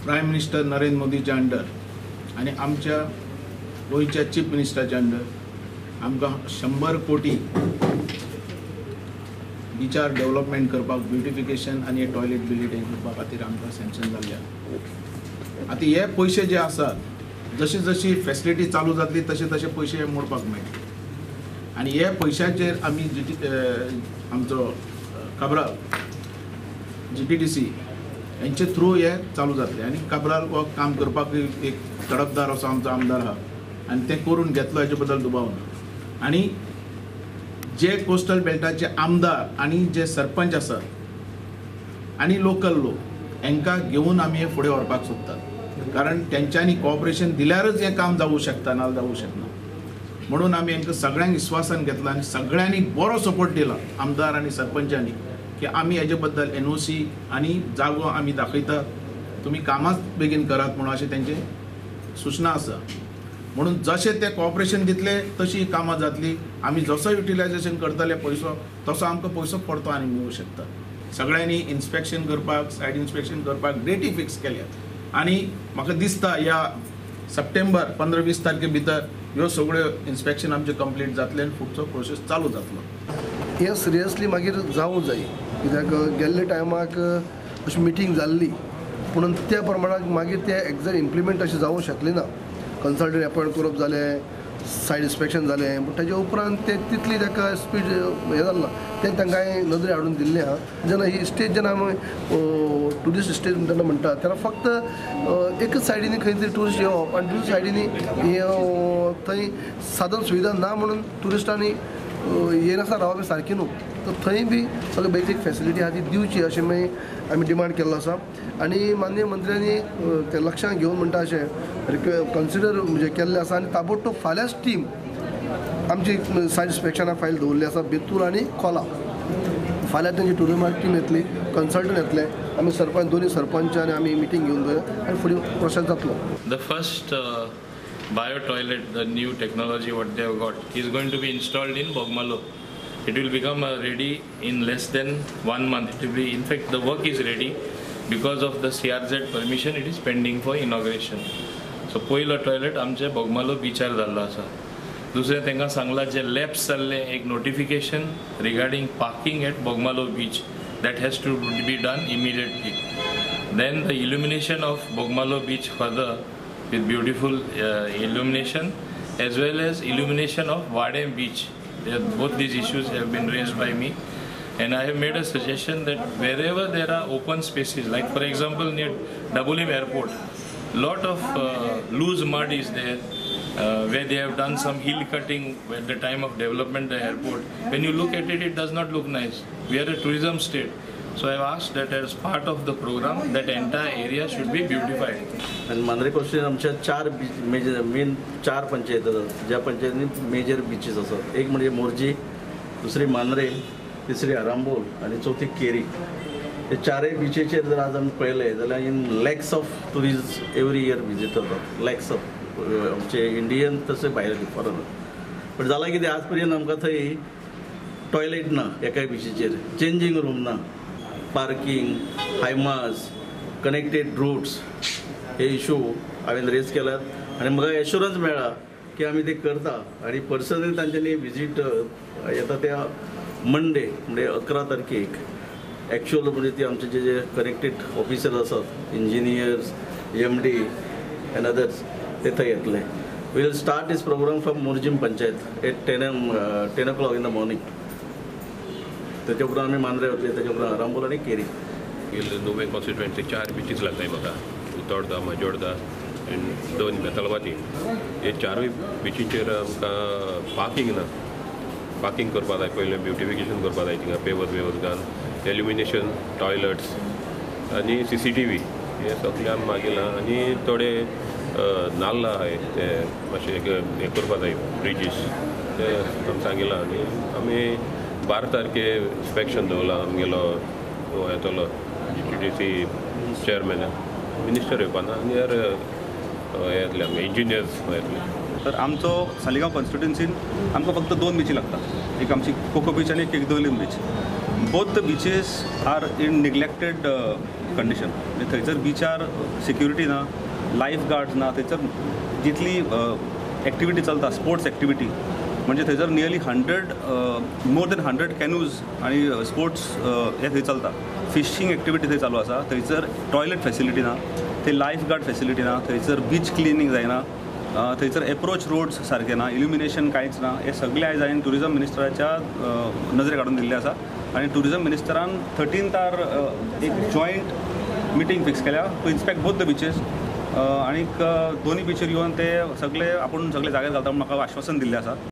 Prime minister Narendra मोदीच्या under आनी आमच्या गोंयच्या चीफ मिनिस्टराच्या अंडर आमकां 100 कोटी बिचार डेव्हलपमेंट करपाक, ब्युटिफिकेशन आनी टॉयलेट बिलेट हें करपा खातीर आमकां सँक्शन जाल्ले आसा. आतां हे पयशे जे आसात, जशी जशी फेसिलिटी चालू जातली तशे तशे पयशे मोडपाक मेळटले आनी हे पयशाचेर आमी जी टी आमचो काब्राल GTDC हेंचे थ्रू हे चालू जातले आनी काब्राल हो काम करपाक एक तडफदार असो आमचो आमदार आहा आनी तें करून घेतलो हेचे बद्दल दुबाव ना. आनी जे कोस्टल बेल्टाचे आमदार आनी जे सरपंच आसात आनी लोकल लोक हेंकां घेवन आमी हे फुडें व्हरपाक सोदतात, कारण तेंच्यांनी कॉपरेशन दिल्यारच हें काम जावूं शकता, नाजाल्यार जावूं शकना. म्हणून आमी हेंकां सगळ्यांक विस्वासान घेतला आनी सगळ्यांनी बरो सपोर्ट दिला आमदार आनी सरपंचांनी की आमी हेजे बद्दल NOC आनी जागो आमी दाखयतात, तुमी कामाच बेगीन करात म्हणून अशें तेंचें सूचना आसा. म्हणून जशें ते कॉपरेशन दितले तशी कामां जातली. आमी जसो युटिलायजेशन करतले पयसो तसो आमकां पयसो परतो आनी मेळूं शकता. सगळ्यांनी इन्स्पेक्शन करपाक, सायड इन्स्पेक्शन करपाक डेटी फिक्स केल्या आनी म्हाका दिसता ह्या सप्टेंबर 15-20 तारखे भितर ह्यो सगळ्यो इन्स्पेक्शन आमचें कंप्लीट जातलें आनी फुडचो प्रोसेस चालू जातलो. हें सिरियसली मागीर जावूं जाय, कित्याक गेल्ले टायमाक अशी मिटींग जाल्ली पूण त्या प्रमाणाक मागीर ते एग्जॅक्ट इम्प्लिमेंट अशें जावूं शकलें ना. कन्सल्टंट एपॉयंट करप जालें, सायड इन्स्पेक्शन जालें, पूण ताजे उपरांत ते तितली ताका स्पीड हें जालें ना. तें तांकां हांवें नदरे हाडून दिल्लें आहा. जेन्ना ही स्टेज जेन्ना आमी ट्युरिस्ट स्टेज जेन्ना म्हणटा तेन्ना फक्त एकच सायडीनी खंय तरी ट्युरिस्ट येवप आनी दुसऱ्या सायडीनी थंय साधन सुविधा ना म्हणून ट्युरिस्टांनी येनासतना रावप सारकें न्हू. तर थंय बी सगळे बेजीक फेसिलिटी आहा ती दिवची अशें मागीर आमी डिमांड केल्लो आसा. आनी माननीय मंत्र्यांनी ते लक्षांत घेवन म्हणटा अशें कन्सिडर म्हणजे केल्लें आसा आनी ताबडतोब फाल्यांच टीम आमची सायड इन्स्पेक्शनाक फायल दवरली आसा बेतूल आनी कोला. फाल्यां तेंची टुरिजमा टीम येतली, कन्सल्टंट येतले, आमी सरपंच दोनी सरपंच आनी आमी मिटींग घेवन दवरया आनी फुडें प्रोसेस जातलो. The first bio toilet, the new technology what they have got, is going to be installed in Bogmalo. It will become ready in less than 1 month. It will be, in fact, the work is ready. Because of the CRZ permission, it is pending for inauguration. So, पयलो toilet आमचे बोगमालो बीचार जाल्लो आसा. दुसरें तांकां सांगलां जे lapse जाल्लें एक notification regarding parking at Bogmalo beach, that has to be done immediately. Then the illumination of Bogmalo beach further with beautiful illumination, as well as illumination of Vadem beach. Both these issues have been raised by me, and I have made a suggestion that wherever there are open spaces, like for example near Dabolim airport, lot of loose mud is there, where they have done some hill cutting at the time of development the airport. When you look at it, it does not look nice. We are a tourism state. So I have asked that as part of the program, that entire area should be beautified. आनी मांद्रे कोस्टीन आमच्या चार beach major main चार पंचायत आसात, ज्या पंचायतींनी major बिचीस आसात. एक म्हणजे मोरजी, दुसरी मांद्रे, तिसरी आरांबोल आनी चवथी केरी. हे चारय बिचीचेर जर आज आमी पळयलें जाल्यार in lakhs of tourist every year visit जातात, लॅक्स ऑफ आमचे इंडियन तशें भायर फॉरनर. पण जालां कितें, आज पर्यंत आमकां थंय टॉयलेट ना एकाय बिचीचेर, चेंजींग रूम ना, पार्किंग, हायमास, कनेक्टेड रूट्स हे इशू हांवें रेज केल्यात आनी म्हाका एश्युरन्स मेळ्ळा की आमी ते करता. आनी पर्सनली तांच्यांनी विजीट येता त्या मंडे म्हणजे 11 तारखेक एक्चुअल म्हणजे ती आमचे जे जे कनेक्टेड ऑफिसर आसात, इंजिनियर्स, MD and others, ते थंय येतले. We will start this program from Morjim panchayat at 10 o'clock in the morning. त्याच्या उपरांत आमी मांद्रे वतले, त्याच्या उपरांत आरांबोल आनी केरी. नुवें कॉन्स्टिट्युएन्सी 4 बिचीस लागताय म्हाका, उतोर्दा, माजोर्दा आनी 2 बेतलवाती. हे 4 बिचींचेर आमकां पार्किंग ना, पार्किंग करपा जाय पयलें, ब्युटिफिकेशन करपा जाय थिंगा, पेवर्स वेवर्स घालून, एल्युमिनेशन, टॉयलट्स आनी CCTV हे सगळें आमी मागयलां. आनी थोडे नाल्ल आहाय ते मातशे हें करपा जाय, ब्रिजीस ते आमी सांगिलां. आनी आमी 12 तारखे इन्स्पेक्शन दवरलां, आमगेलो येतलो GTDC chairman, minister येवपा ना, आनी हे येतले आमगे इंजिनियर्स येतले. तर आमचो सालिगांव कॉन्स्टिट्युएन्सीन आमकां फक्त 2 बिची लागता, एक आमची कोको बीच आनी एक केकदोलीम beach. Both the beaches are in neglected condition. थंयसर बिचार सिक्युरिटी ना, लायफ गार्ड्स ना. थंयसर जितली एक्टिविटी चलता, स्पोर्ट्स एक्टिविटी, म्हणजे थंयसर nearly 100, more than 100 canoes आनी स्पोर्ट्स हे थंय चलता. फिशींग एक्टिविटी थंय चालू आसा. थंयसर टॉयलेट फेसिलिटी ना, थंय लायफ गार्ड फेसिलिटी ना, थंयसर बीच क्लिनींग जायना, थंयसर एप्रोच रोड्स सारके ना, इल्युमिनेशन कांयच ना. हे सगळे आयज हांवें ट्युरिजम मिनिस्टराच्या नजरेक हाडून दिल्लें आसा आनी ट्युरिजम मिनिस्टरान 13थार एक जॉयंट मिटींग फिक्स केल्या to inspect both the beaches आणीक दोनूय बिचीर येवन ते सगळे आपूण सगळे जाग्यार घालता म्हूण म्हाका आश्वासन दिल्लें आसा.